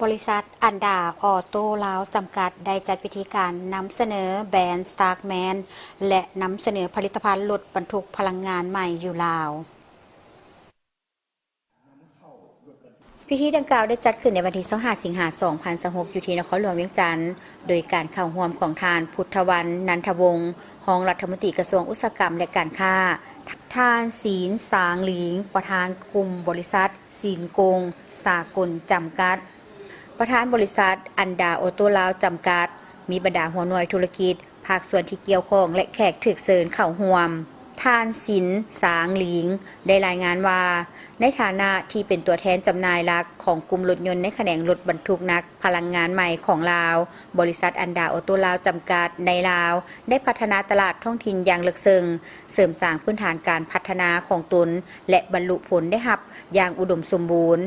ບໍລິສັດອັນດາອໍໂຕ້ລາວຈຳກັດ ໄດ້ຈັດພິທີການນຳສະເໜີແບຣນ Starman ແລະ ນຳສະເໜີຜະລິດຕະພັນລົດບັນທຸກພະລັງງານໃໝ່ຢູ່ລາວ. ພິທີດັ່ງກ່າວໄດ້ຈັດຂຶ້ນໃນວັນທີຊາວຫ້າ ສິງຫາ ສອງພັນຊາວຫົກ ຢູ່ທີ່ນະຄອນຫຼວງວຽງຈັນ ໂດຍການເຂົ້າຮ່ວມຂອງທ່ານ ພຸດທະວັນ ນັນທະວົງ ຮອງລັດຖະມົນຕີກະຊວງອຸດສາຫະກຳ ແລະ ການຄ້າ, ທ່ານ ສີນ ສາງຫຼີງ ປະທານກຸ່ມບໍລິສັດ ສີນກົງ ສາກົນ ຈຳກັດ, ປະທານບໍລິສັດອັນດາອໍໂຕ້ລາວຈຳກັດ, ມີບັນດາຫົວໜ່ວຍທຸລະກິດ, ພາກສ່ວນທີ່ກ່ຽວຂ້ອງ ແລະ ແຂກຖືກເຊີນເຂົ້າຮ່ວມ. ທ່ານ ສິນ ສາງຫຼີງ ໄດ້ລາຍງານວ່າ, ໃນຖານະທີ່ເປັນຕົວແທນຈຳໜ່າຍຫຼັກຂອງກຸ່ມລົດຍົນໃນຂະແໜງລົດບັນທຸກໜັກພະລັງງານໃໝ່ຂອງລາວ, ບໍລິສັດອັນດາອໍໂຕ້ລາວຈຳກັດໃນລາວ ໄດ້ພັດທະນາຕະຫຼາດທ້ອງຖິ່ນຢ່າງເລິກເຊິ່ງ, ເສີມສ້າງພື້ນຖານການພັດທະນາຂອງຕົນ ແລະ ບັນລຸຜົນໄດ້ຮັບຢ່າງອຸດົມສົມບູນ.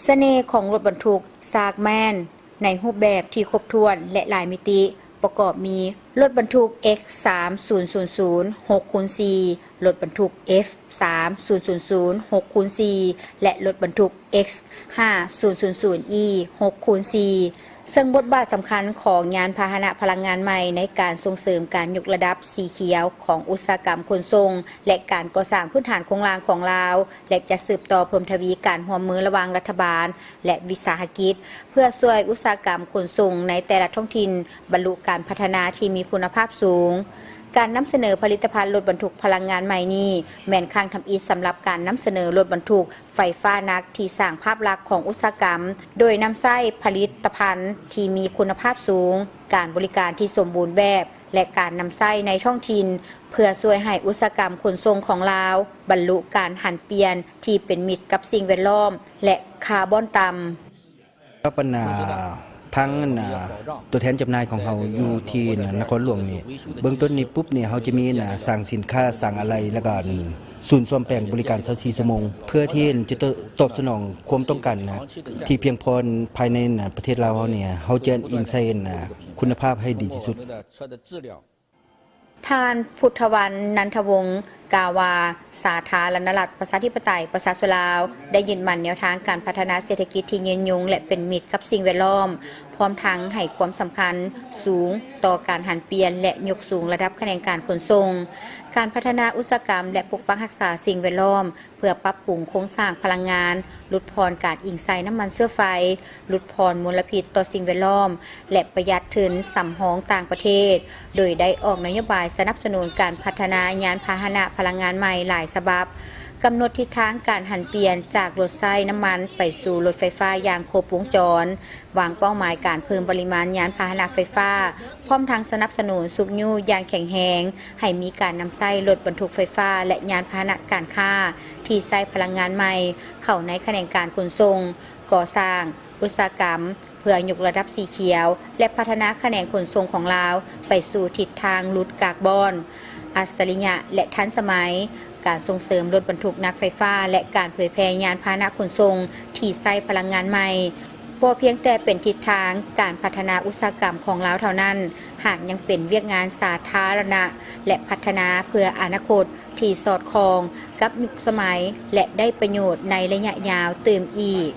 ສະເໜ່ຂອງລົດບັນທຸກ Starman ໃນຮູບແບບທີ່ຄົບຖ້ວນ ແລະ ຫຼາຍມິຕິ ປະກອບມີ ລົດບັນທຸກ X ສາມສູນສູນສູນ ຫົກຄູນສີ່, ລົດບັນທຸກ F ສາມສູນສູນສູນ ຫົກຄູນສີ່ ແລະ ລົດບັນທຸກ X ຫ້າສູນສູນສູນ E ຫົກຄູນສີ່ ເຊິ່ງບົດບາດສຳຄັນຂອງຍານພາຫະນະພະລັງງານໃໝ່ໃນການສົ່ງເສີມການຍົກລະດັບສີຂຽວຂອງອຸດສາຫະກຳຂົນສົ່ງ ແລະ ການກໍ່ສ້າງພື້ນຖານໂຄງລ່າງຂອງລາວ ແລະ ຈະສືບຕໍ່ເພີ່ມທະວີການຮ່ວມມືລະຫວ່າງລັດຖະບານ ແລະ ວິສາຫະກິດ ເພື່ອຊ່ວຍອຸດສາຫະກຳຂົນສົ່ງໃນແຕ່ລະທ້ອງຖິ່ນ ບັນລຸການພັດທະນາທີ່ມີຄຸນນະພາບສູງ. ການນຳສະເໜີຜະລິດຕະພັນລົດບັນທຸກພະລັງງານໃໝ່ນີ້ ແມ່ນຄັ້ງທຳອິດສຳລັບການນຳສະເໜີລົດບັນທຸກໄຟຟ້າໜັກທີ່ສ້າງພາບລັກຂອງອຸດສາຫະກຳ, ໂດຍນຳໃຊ້ຜະລິດຕະພັນທີ່ມີຄຸນນະພາບສູງ, ການບໍລິການທີ່ສົມບູນແບບ ແລະ ການນຳໃຊ້ໃນທ້ອງຖິ່ນ ເພື່ອຊ່ວຍໃຫ້ອຸດສາຫະກຳຂົນສົ່ງຂອງລາວບັນລຸການຫັນປ່ຽນທີ່ເປັນມິດກັບສິ່ງແວດລ້ອມ ແລະ ຄາບອນຕ່ຳ. ກັບອັນນາ ທາງອັນນາ ຕົວແທນຈຳໜ່າຍຂອງເຮົາຢູ່ທີ່ນະຄອນຫຼວງນີ້ ເບື້ອງຕົ້ນນີ້ປຸບນີ້ ເຮົາຈະມີອັນນາ ສ້າງສິນຄ້າ ສ້າງອາໄຫຼ່ ແລ້ວກໍອັນສູນສ້ອມແປງບໍລິການຊາວສີ່ຊົ່ວໂມງ ເພື່ອທີ່ຈະຕອບສະໜອງຄວາມຕ້ອງການນະ ທີ່ພຽງພໍພາຍໃນນະປະເທດລາວເຮົານີ້ ເຮົາຈະອີງໃສ່ອັນນາ ຄຸນນະພາບໃຫ້ດີທີ່ສຸດ. ທ່ານ ພຸດທະວັນ ນັນທະວົງ ກ່າວວ່າ ສາທາລະນະລັດ ປະຊາທິປະໄຕ ປະຊາຊົນລາວ ໄດ້ຍຶດໝັ້ນແນວທາງການພັດທະນາເສດຖະກິດທີ່ຍືນຍົງ ແລະ ເປັນມິດກັບສິ່ງແວດລ້ອມ, ພ້ອມທັງໃຫ້ຄວາມສຳຄັນສູງຕໍ່ການຫັນປ່ຽນ ແລະ ຍົກສູງລະດັບຂະແໜງການຂົນສົ່ງ, ການພັດທະນາອຸດສາຫະກຳ ແລະ ປົກປັກຮັກສາສິ່ງແວດລ້ອມ ເພື່ອປັບປຸງໂຄງສ້າງພະລັງງານ, ຫຼຸດຜ່ອນການອີງໃສ່ນ້ຳມັນເຊື້ອໄຟ, ຫຼຸດຜ່ອນມົນລະພິດຕໍ່ສິ່ງແວດລ້ອມ ແລະ ປະຢັດທຶນສຳຮອງຕ່າງປະເທດ, ໂດຍໄດ້ອອກນະໂຍບາຍສະໜັບສະໜູນການພັດທະນາຍານພາຫະນະພະລັງງານໃໝ່ຫຼາຍສະບັບ, ກຳນົດທິດທາງການຫັນປ່ຽນຈາກລົດໃຊ້ນ້ຳມັນໄປສູ່ລົດໄຟຟ້າຢ່າງຄົບວົງຈອນ, ວາງເປົ້າໝາຍການເພີ່ມປະລິມານຍານພາຫະນະໄຟຟ້າ, ພ້ອມທັງສະໜັບສະໜູນຊຸກຍູ້ຢ່າງແຂງແຮງໃຫ້ມີການນຳໃຊ້ລົດບັນທຸກໄຟຟ້າ ແລະ ຍານພາຫະນະການຄ້າທີ່ໃຊ້ພະລັງງານໃໝ່ເຂົ້າໃນຂະແໜງການຂົນສົ່ງ, ກໍ່ສ້າງ, ອຸດສາຫະກຳ ເພື່ອຍົກລະດັບສີຂຽວ ແລະ ພັດທະນາຂະແໜງຂົນສົ່ງຂອງລາວໄປສູ່ທິດທາງຫຼຸດກາກບອນ, ອັດສະລິຍະ ແລະ ທັນສະໄໝ, ການສົ່ງເສີມລົດບັນທຸກໜັກໄຟຟ້າ ແລະ ການເຜີຍແຜ່ຍານພາຫະນະຂົນສົ່ງທີ່ໃຊ້ພະລັງງານໃໝ່ ບໍ່ພຽງແຕ່ເປັນທິດທາງການພັດທະນາອຸດສາຫະກຳຂອງລາວເທົ່ານັ້ນ, ຫາກຍັງເປັນວຽກງານສາທາລະນະ ແລະ ພັດທະນາເພື່ອອະນາຄົດທີ່ສອດຄ່ອງກັບຍຸກສະໄໝ ແລະ ໄດ້ປະໂຫຍດໃນໄລຍະຍາວຕື່ມອີກ.